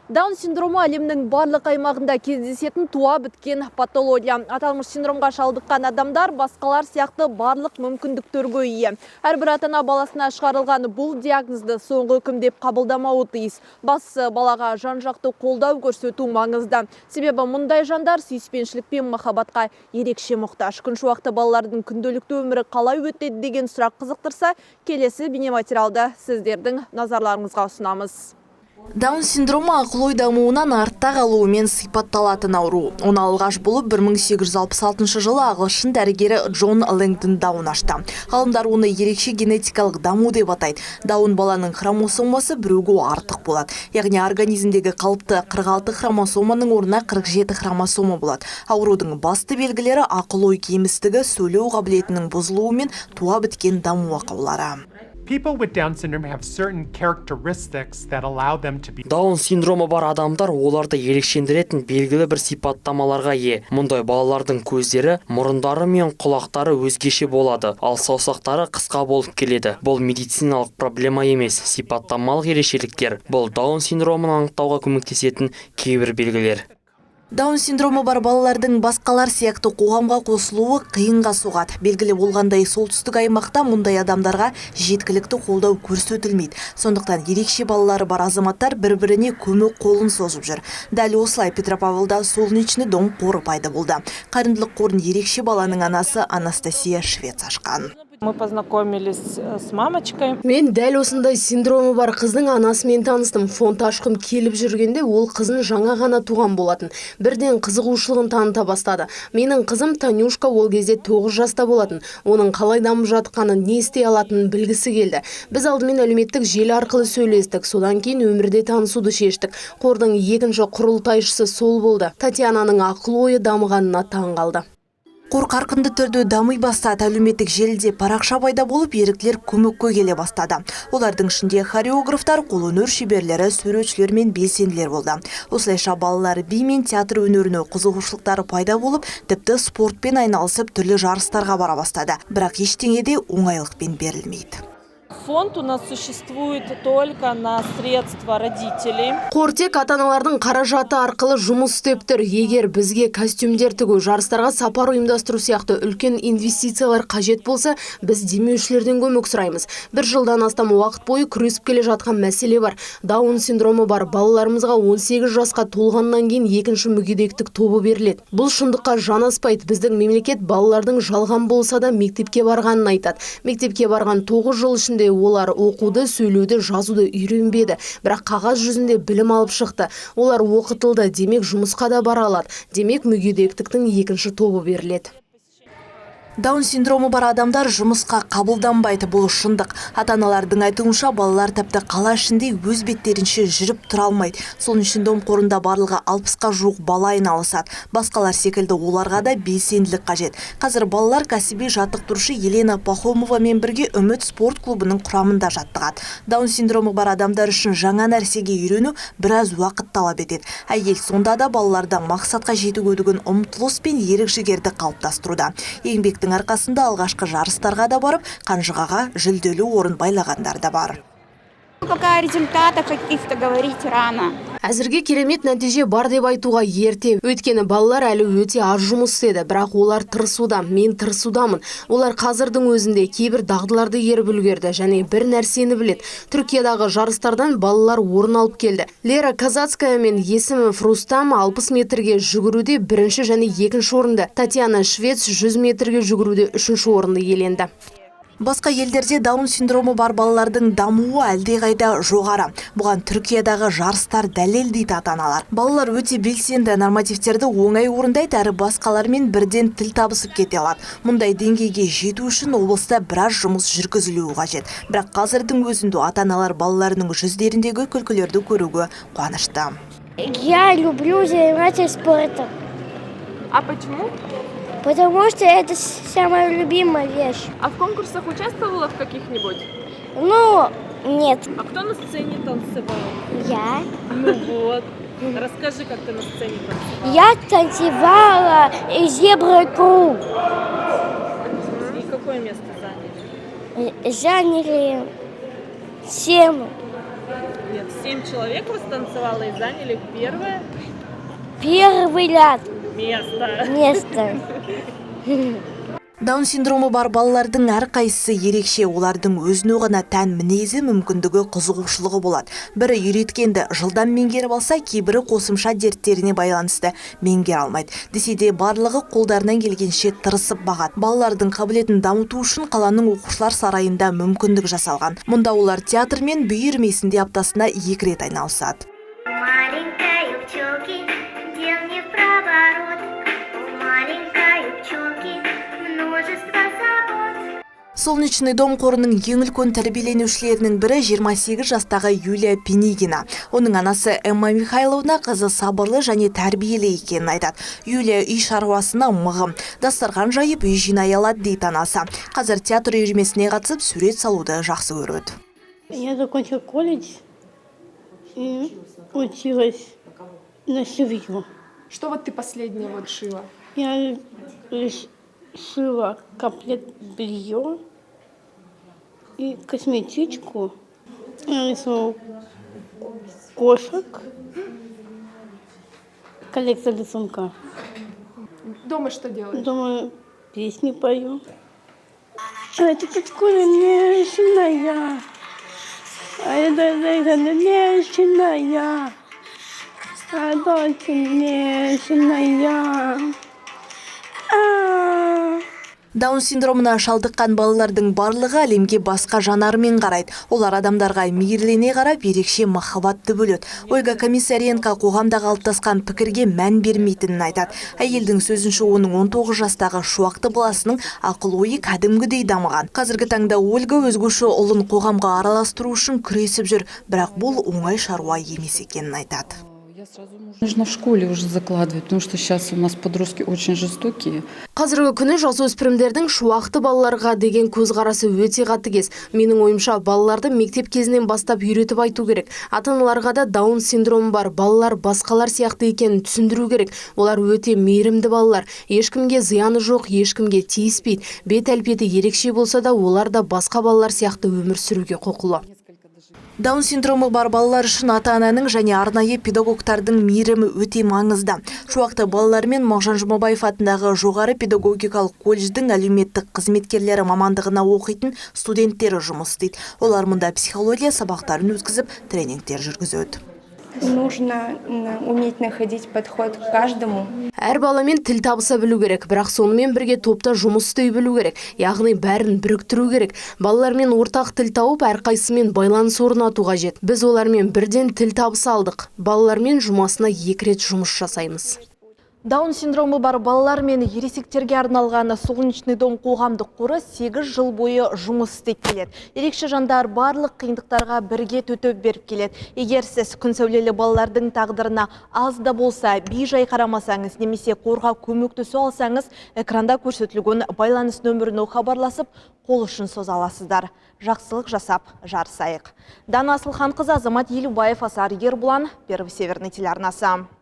Даун синдромы – әлемнің барлық аймағында кездесетін туа біткен патология. Аталмыш синдромға шалдыққан адамдар басқалар сияқты барлық мүмкіндіктерге ие. Әрбір ата-ана баласына шығарылған бұл диагнозды соңғы үкім деп қабылдамауы тиіс. Бастысы, балаға жан-жақты қолдау көрсету маңызды. Себебі мұндай жандар сүйіспеншілік пен махаббатқа ерекше мұқтаж. Күншуақты балалардың күнделікті өмірі қалай өтеді деген сұрақ қызықтырса, келесі бейнематериалды сіздердің назарларыңызға ұсынамыз. Даун синдромы – ақыл ой дамуынан артта қалуымен сипатталатын ауру. Оны алғаш болып 1866 жылы ағылшын дәрігері Джон Лэнгдон Даун ашты. Ғалымдар оны ерекше генетикалық даму деп атайды. Даун баланың хромосомасы біреуге артық болады. Яғни организмдегі қалыпты 46 хромосоманың орнына 47 хромосома болады. Аурудың басты белгілері – ақыл ой кемістігі, сөйлеу қабілетінің бұзылуы мен туа біткен даму ақаулары. People with Down syndrome have certain characteristics that allow them to be Даун синдромы бар адамдар оларды ерекшелендіретін белгілі бір сипаттамаларға ие. Мұндай балалардың көздері, мұрындары мен құлақтары өзгеше болады, ал саусақтары қысқа болып келеді. Бұл медициналық проблема емес, сипаттамалық ерекшеліктер. Бұл Даун синдромын анықтауға көмектесетін кейбір белгілер. Даун синдромы бар балалардың басқалар сияқты қоғамға қосылуы қиынға соғады. Белгілі болғандай, солтүстік аймақта мұндай адамдарға жеткілікті қолдау көрсетілмейді. Сондықтан ерекше балалары бар азаматтар бір-біріне көмек қолын созып жүр. Дәл осылай Петропавлда «Солнечный дом» қоры пайда болды. Қайырымдылық қорын ерекше баланың анасы Анастасия Швец ашқан. Мы познакомились с мамочкой. Мен дәл осындай синдромы бар қыздың анасымен таныстым. Фонд ашқым келіп жүргенде, ол қызын жаңа ғана туған болатын. Бірден қызығушылығын таныта бастады. Менің қызым Танюшка ол кезде 9 жаста болатын. Оның қалай дамып жатқанын, не істей алатынын білгісі келді. Біз алдымен әлеуметтік желі арқылы сөйлестік, содан кейін өмірде танысуды шештік. Қордың екінші құрылтайшысы сол болды. Татьянаның ақыл ойы дамығанына таң қалды. Қор қарқынды түрде дами бастады. Әлеуметтік желіде парақша пайда болып, еріктілер көмекке келе бастады. Олардың ішінде хореографтар, қолөнер шеберлері, суретшілер мен белсенділер болды. Осылайша балалар би мен театр өнеріне қызығушылықтары пайда болып, тіпті спортпен айналысып, түрлі жарыстарға бара бастады. Бірақ ештеңе де оңайлықпен берілмейді. Фонд у нас существует только на средства родителей. Қор тек ата-аналардың қаражаты арқылы жұмыс істеп тұр. Егер бізге костюмдер тігу, жарыстарға сапар ұйымдастыру сияқты үлкен инвестициялар қажет болса, біз демеушілерден көмек сұраймыз. Бір жылдан астам уақыт бойы күресіп келе жатқан мәселе бар. Даун синдромы бар балаларымызға 18 жасқа толғаннан кейін екінші мүгедектік тобы беріледі. Бұл шындыққа жанаспайды. Біздің мемлекет балалардың жалған болса да мектепке барғанын айтады. Мектепке барған 9 жыл ішінде олар оқуды, сөйлеуді, жазуды үйренбеді, бірақ қағаз жүзінде білім алып шықты. Олар оқытылды, демек, жұмысқа да бара алады. Демек, мүгедектіктің екінші тобы беріледі. Даун синдромы бар адамдар жұмысқа қабылданбайды, бұл шындық. Ата-аналардың айтуынша, балалар тіпті қала ішінде өз беттерінше жүріп тұра алмайды. «Солнечный дом» қорында барлығы 60-қа жуық бала айналысады. Басқалар секілді оларға да белсенділік қажет. Қазір балалар кәсіби жаттықтырушы Елена Пахомовамен бірге «Үміт» спорт клубының құрамында жаттығады. Даун синдромы бар адамдар үшін жаңа нәрсеге үйрену біраз уақыт талап етеді. Әйел сонда да балаларда мақсатқа жетуге деген ұмтылыс пен ерік-жігерді қалыптастыруда. Еңбектің арқасында алғашқы жарыстарға да барып, қанжығаға жүлделі орын байлағандар да бар. Пока о результатах каких-то говорить рано. Әзірге керемет нәтиже бар деп айтуға ерте. Өйткені балалар әлі өте аз жұмыс істеді, бірақ олар тырысуда, мен тырысудамын. Олар қазірдің өзінде кейбір дағдыларды игеріп үлгерді және бір нәрсені біледі. Түркиядағы жарыстардан балалар орын алып келді. Лера Казацкая мен Есімов Рустам 60 метрге жүгіруде бірінші және екінші орынды. Татьяна Швец 100 метрге жүгіруде үшінші орынды иеленді. Басқа елдерде Даун синдромы бар балалардың дамуы әлдеқайда жоғары. Бұған Түркиядағы жарыстар дәлел дейді ата-аналар. Балалар өте белсенді, нормативтерді оңай орындайды әрі басқалармен бірден тіл табысып кете алады. Мұндай деңгейге жету үшін облыста біраз жұмыс жүргізілуі қажет. Бірақ қазірдің өзінде ата-аналар балаларының жүздеріндегі күлкілерді көруге қуанышты. Я люблю заниматься спортом. А почему? Потому что это самая любимая вещь. А в конкурсах участвовала в каких-нибудь? Ну, нет. А кто на сцене танцевал? Я. Ну вот. Расскажи, как ты на сцене танцевала. Я танцевала зебра круг. И какое место заняли? Заняли 7. Нет, 7 человек вас танцевало и заняли первое Первый ряд. Место. Место. Даун синдромы бар балалардың әрқайсысы ерекше, олардың өзіне ғана тән мінезі, мүмкіндігі, қызығушылығы болады. Бірі үйреткенді жылдам меңгеріп алса, кейбірі қосымша дерттеріне байланысты меңгере алмайды. Десе де, барлығы қолдарынан келгенше тырысып бағады. Балалардың қабілетін дамыту үшін қаланың оқушылар сарайында мүмкіндік жасалған. Мұнда олар театр мен би үйірмесінде аптасына екі рет айналысады. Маленькой пчелки дел невпроворот. У маленькой пчелки множество забот. Солнечный дом қорының ең үлкен тәрбиеленушілерінің бірі 28 жастағы Юлия Пенигина. Оның анасы Эмма Михайловна қызы сабырлы және тәрбиелі екенін айтады. Юлия үй шаруасына мығым. Дастархан жайып, үй жинай алады дейді анасы. Қазір театр үйірмесіне қатысып, сурет салуды жақсы көреді. Я закончила колледж и училась на швею. Что вот ты последнее вот шила? Я шила комплект белье и косметичку. Я рисовала кошек, коллекция рисунка. Дома что делаешь? Дома песни пою. А это школе нежная. А это нежная. А дочь нежная. А. Даун синдромына шалдыққан балалардың барлығы әлемге басқа жанармен қарайды. Олар адамдарға мейірлене қарап, ерекше махаббатты бөледі. Ольга Комиссаренко қоғамда қалыптасқан пікірге мән бермейтінін айтады. Әйелдің сөзінше, оның 19 жастағы шуақты баласының ақыл ойы кәдімгідей дамыған. Қазіргі таңда Ольга өзгеше ұлын қоғамға араластыру үшін күресіп жүр, бірақ бұл оңай шаруа емес екенін айтады. Нужно в школе уже закладывать, потому что сейчас у нас подростки очень жестокие. Қазіргі күні жасөспірімдердің шуақты балаларға деген көзқарасы өте қатыгез. Менің ойымша, балаларды мектеп кезінен бастап үйретіп айту керек. Ата-аналарға да Даун синдромы бар балалар басқалар сияқты екенін түсіндіру керек. Олар өте мейірімді балалар. Ешкімге зияны жоқ, ешкімге тиіспейді. Бет әлпеті ерекше болса да, олар да басқа балалар сияқты өмір сүруге құқылы. Даун синдромы бар балалар үшін ата-ананың және арнайы педагогтардың мейірімі өте маңызды. Шуақты балалармен Мағжан Жұмабаев атындағы жоғары педагогикалық колледждің әлеуметтік қызметкерлері мамандығына оқитын студенттері жұмыс істейді. Олар мұнда психология сабақтарын өткізіп, тренингтер жүргізеді. Нужно уметь находить подход к каждому. Әр баламен тіл табыса білу керек, бірақ сонымен бірге топта жұмыс істей білу керек. Яғни бәрін біріктіру керек. Балалармен ортақ тіл тауып, әрқайсысымен байланыс орнату қажет. Біз олармен бірден тіл табыса алдық. Балалармен жұмасына екі рет жұмыс жасаймыз. Даун синдромы бар балалар мен ересектерге арналған Солнечный дом қоғамдық қоры 8 жыл бойы жұмыс істеп келеді. Ерекше жандар барлық қиындықтарға бірге төтеп беріп келеді. Егер сіз күн сәулелі балалардың тағдырына аз да болса бей-жай қарамасаңыз немесе қорға көмектесе алсаңыз, экранда көрсетілген байланыс нөміріне хабарласып, қол ұшын соза аласыздар. Жақсылық жасап, жарысайық. Дана Асылханқызы, Азамат Елубаев, Асар Ербұлан, Первый Северный телеарнасы.